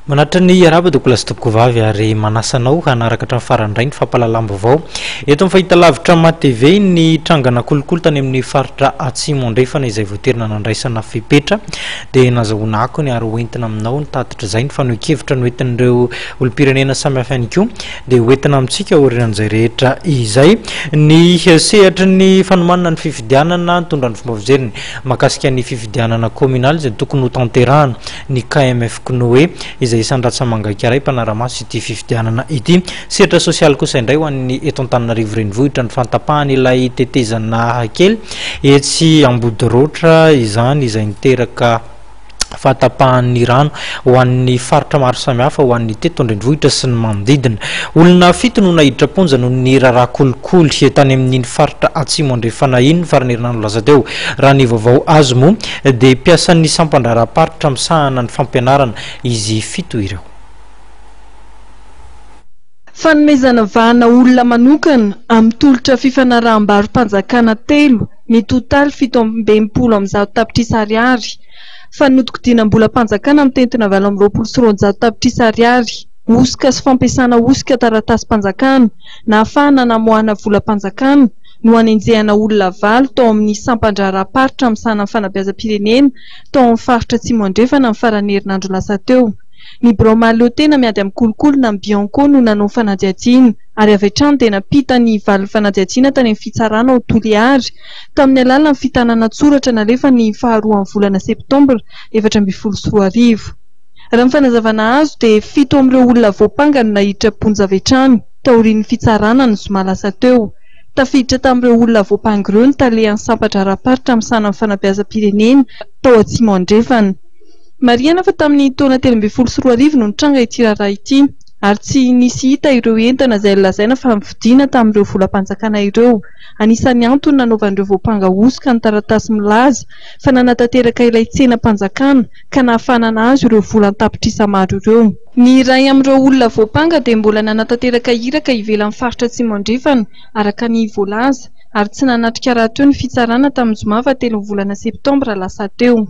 Manatitra ny arahaba tompokolahy sy tompokovavy ary manasa anao hanaraka hatramin'ny farany indray ny fampahalalam-baovao eto amin'ny fahitalavitra MATV ny trangana kolikoly tany amin'ny faritra Atsimo Andrefana izay voatery nanandraisana fepetra dia nazahoana akony ary hoentina aminao ny tatitra izay ny fanehoan-kevitra noentin'ireo olom-pirenena samihafa ihany koa dia hoentina amintsika aorian'izay rehetra izay ny sehatry ny fanomanana ny fifidianana nitondra ny fomba fijeriny mahakasika ny fifidianana kaominaly izay tokony hotanterahana ny KMF Cnoe izay isan'ny ratsa-mangaika iray mpanara-maso ity fifidianana ity. Sehatra sosialy kosa indray ho an'ny eto Antananarivo Renivohitra ny fahatapahan' ilay tetezana kely etsy Ambodiroatra izany izay niteraka fahatapahan'ny rano ho an'ny faritra maro samihafa ho an'ny teto an-drenivohitra sy ny manodidina. Olona fito no naiditra am-ponja noho ny raharaha kolikoly tany amin'iny faritra Atsimo Andrefana iny ny faran'ny herinandro lasa teo. Raha ny vaovao azo moa dia mpiasan'ny sampan-draharaham-paritra misahana ny fampianarana izy fito ireo. Fanomezana vahana olona manokana amin'ny tolotra fifanaraham-baro-panjakana telo mitotaly 167 tapitrisa ariary. Fanodikodinam-bolam-panjakana mitentina 228 tapitrisa ariary. Hosoka sy fampiasana hosoka taratasim-panjakana nahafahana namoahana volam-panjakana no hanenjehana olona valo tao amin'ny sampan-draharaham-paritra misahana ny fanabeazam-pirenena tao amin'ny faritra Atsimo Andrefana ny faran'ny herinandro lasa teo. Ny birao mahaleotena miady amin'ny kolikoly na ny Bianco no nanao ny fanadihadiana ary avy hatrany dia nampita ny valin'ny fanadihadiana tany amin'ny fitsarana ao Toliary tamin'ny alalan'ny fitanana an-tsoratra nalefa ny faharoan'ny volana septambra 2014. Raha ny fanazavana azo dia fito amin'ireo olona voampanga no naiditra am-ponja avy hatrany taorian'ny fitsarana ny zoma lasa teo. Tafiditra tamin'ireo olona voampanga ireo ny talehan'ny sampan-draharaham-paritra misahana ny fanabeazam-pirenena tao Atsimo Andrefana. Marihana fa tamin'ny taona 2013 no nitranga ity raharaha ity ary tsy nisy hita ireo entana izay lazaina fa novidiana tamin'ireo volam-panjakana ireo. Anisan'ny antony nanaovan'ireo voampanga hosoka ny taratasy milaza fa nanatanteraka ilay tsenam-panjakana ka nahafahana nahazo ireo vola an-tapitrisa maro ireo. Ny iray amin'ireo olona voampanga dia mbola nanatanteraka iraka ivelan'ny faritra Atsimo Andrefana, araka ny voalaza, ary tsy nanatrika rahateo ny fitsarana tamin'ny zoma fahatelon'ny volana septambra lasa teo.